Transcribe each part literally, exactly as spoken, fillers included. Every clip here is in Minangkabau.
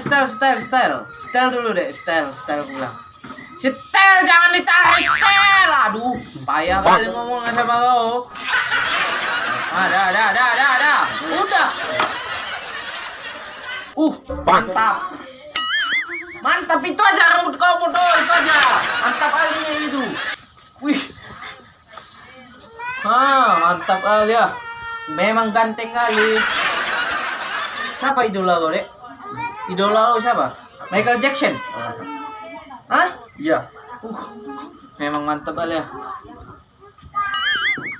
Setel, setel, setel. Setel dulu, Dek. Setel, setel pulang. Setel, jangan ditarik, setel. Aduh, payah kali ngomong dengan siapa kau. Ada, ada, ada, ada, ada. Udah. Uh, mantap. Mantap, itu aja rambut kau bodoh, itu aja. Mantap kali itu. Wih. Ha, mantap kali ya. Memang ganteng kali. Siapa idola kau, Dek? Idola kau siapa? Michael Jackson? Hah? Iya. Uh, memang mantap kali ya.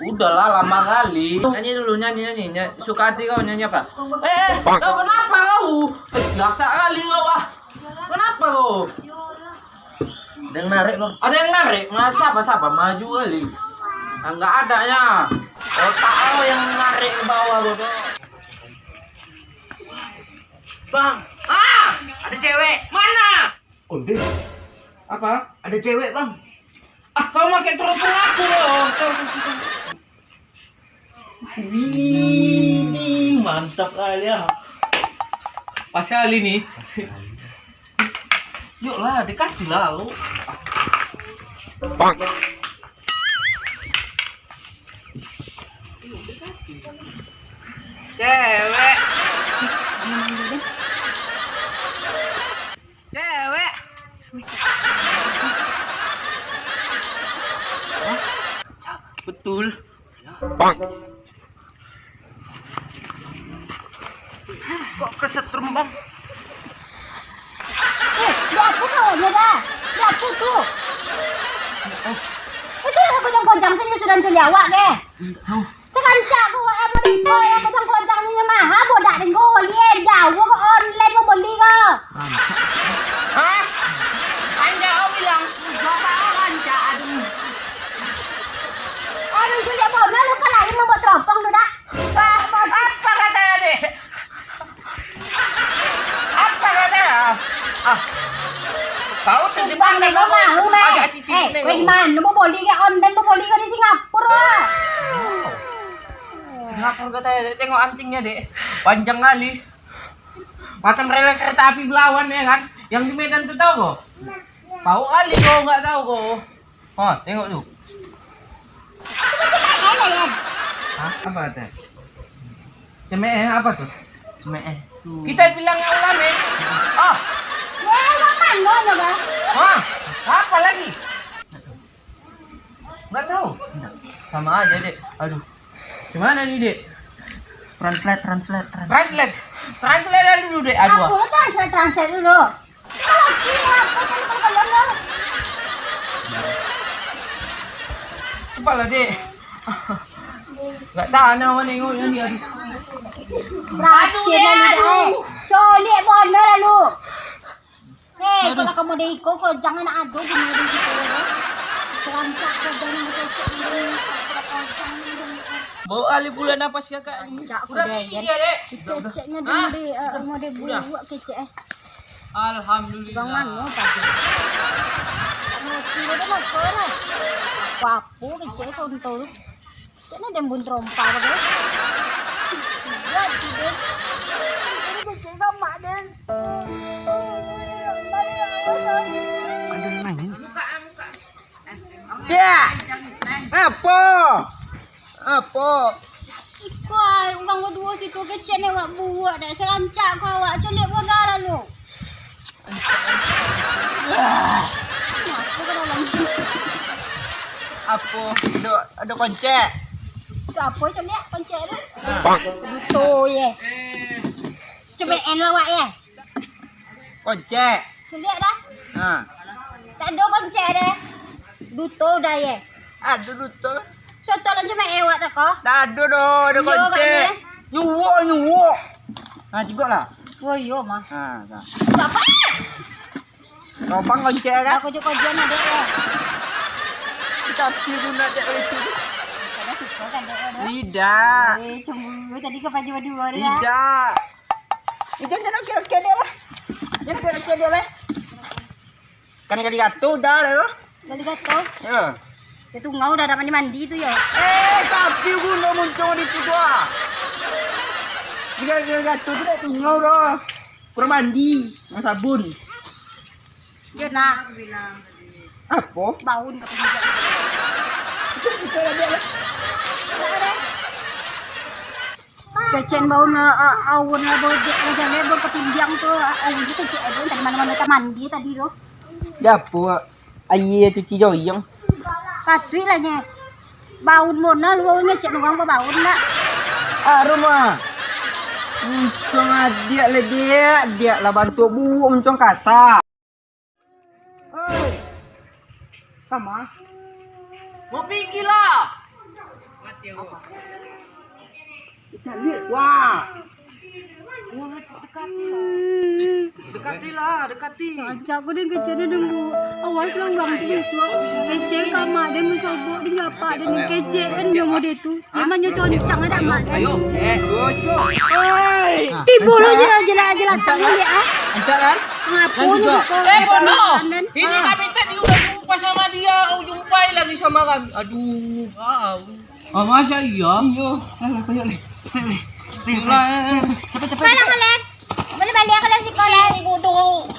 Udahlah, lama kali. Nyanyi dulu, nyanyi, nyanyi. Nya-, suka hati kau nyanyi apa? Eh, eh, kau kenapa kau? Eh, biasa kali kau ah. Kenapa kau? Ada yang narik, Bang. Ada yang narik? Nah, siapa, siapa? Maju kali. Nah, nggak ada ya. Otak kau yang narik ke bawah, bodoh. Bang. Ah! Ada cewek. Mana? Onde. Apa? Ada cewek, Bang. Ah, kau pakai kerudung aku, loh. Widih, mantap kali ya. Pas kali nih. Yuklah, dekatilah, lo. Bang. Cewek. Cewek. Betul. Bang. Kok kesetrum, Bang? Eh, di apa kau, Yoda? Di apa tu? Itu lah kojang-kojang sini sudah culi awak ke? Sakancak ko, eh, boli ko, eh, kojang-kojang ni mah, ha, bodak ni ko, boli, eh, jauh ko, online ko, boli ko. Hah? Anjak kau bilang, bapak kau rancak, aduh. Orang culik bodoh, lu kan lain mambuat teropong tu, dak? Ah, apa kata dia, Dek? Apa kata? Ah. Kau tu di mana kau? Agak cici. Eh, kau di mana? Mau boli ke online, mau boli ke di Singapura? Singapura kata, Dek. Tengok antingnya, Dek. Panjang kali. Macam rel kereta api Belawan, ya kan? Yang di Medan tu tahu kau? Tahu kali kau nggak tahu kau. Ha, tengok tu. Hah? Apa kata? Cemeeh apa tu? Cemeeh tu. Kita bilang yang ulame. Ah. Weh, mak mano nyo, Bah? Hah? Apa lagi? Nggak tahu. Sama aja, Dek. Aduh. Gimana nih, Dek? Translate, translate, translate. Translate. Translate dulu, Dek. Aduh. Apa translate, translate dulu? Cepatlah, Dek. Nggak tahan awak nengok ni, aduh. Aduh, Dek, aduh. Coliak bondo lalu. Hei, kalau kamu ada iko, kau jangan ado gini di situ, ya. Serampak kau jangan kecek ini, kau jangan ini. Bawa alih pula napas kakak. Cak udah tinggi dia, Dek. Keceknya dulu, Dek. Udah. Mau dibuat kecek, eh. Alhamdulillah. Bang, anu, Pak, Dek. Anu, kira dia masuk lah. Apa-apa kecek contoh tu. Caknya dembun terompa apa tu? Buat tu, Den. Ini kecek sama, Den. Ada yang lain. Ya. Apa? Apa? Iko ai, urang baduo situ kecek ni awak buak dek, sarancak ko awak, coliak bodoh lalu. Apo ka dalam? Apo? Ado, ado koncek. Tu apo coliak koncek tu? Nah. Duto ye. Cemeen lah awak ye. Koncek. Coliak dah. Ha. Tak ado koncek deh. Duto dah ye. Ado duto. Contoh lah cemeen awak tak ko? Tak ado doh, ado koncek. Nyuwok, nyuwok. Ha, cigok lah. Oh iyo mah. Ha, dah. Apa? Lobang koncek kan? Aku juga koncek nak dek ya. Tapi guna dek itu. Kada suka kan dek ya? Tidak. Eh, cemburu tadi ke baju berdua tu ya? Tidak. Itu jangan kira-kira dek lah. Jangan kira-kira dek lah. Kan kali gato dah lah tu. Kali gato? Ya. Itu ngau dah, dah mandi-mandi tu ya. Eh, tapi guna muncul di situ ah. Bila kali gato tu dah tungau dah. Kamar mandi, dengan sabun. Yo nah. Apo? Baun ka pinjam. Cari, cari dia lah. Kecek baun lah, a-, aun lah, baun dia, baun dia, baun ka pinjam tu, aun tu kecek, baun tadi mano-mano ka mandi tadi tu. Di apo, Wak? Aia cuci joyong. Patuik lah, nye. Baun Mona lu, baun ngecek urang babaun dak? Arum ah. Untuang adiak lah, Diak. Diak lah bantuak buruak, untuang kasa. Oi. Sama. Mau pigi lah. Wah. Dekati lah, dekati. Sancak ko den kecek den dulu. Awas lah urang tu bisuak. Kecek ka mak den, musobok den japak den, kecek den nyo mode tu. Dia manyo concang ada mak den. Ayo. Eh, go, go. Oi. Tibo lo je, jelat-jelat tangan dia, ah. Ancak kan? Ngapo ni kau? Eh, bodoh. Ini kami tadi udah jumpa sama dia, kau jumpai lagi sama kami. Aduh, wow. Ah, masa iya? Iya. Alah, ayo, Leh. Ayo, Leh. Ayo, Leh. Cepet, cepet, cepet. Balik, Leh. Balik, balik, Leh, siko, Leh. Ini bodoh.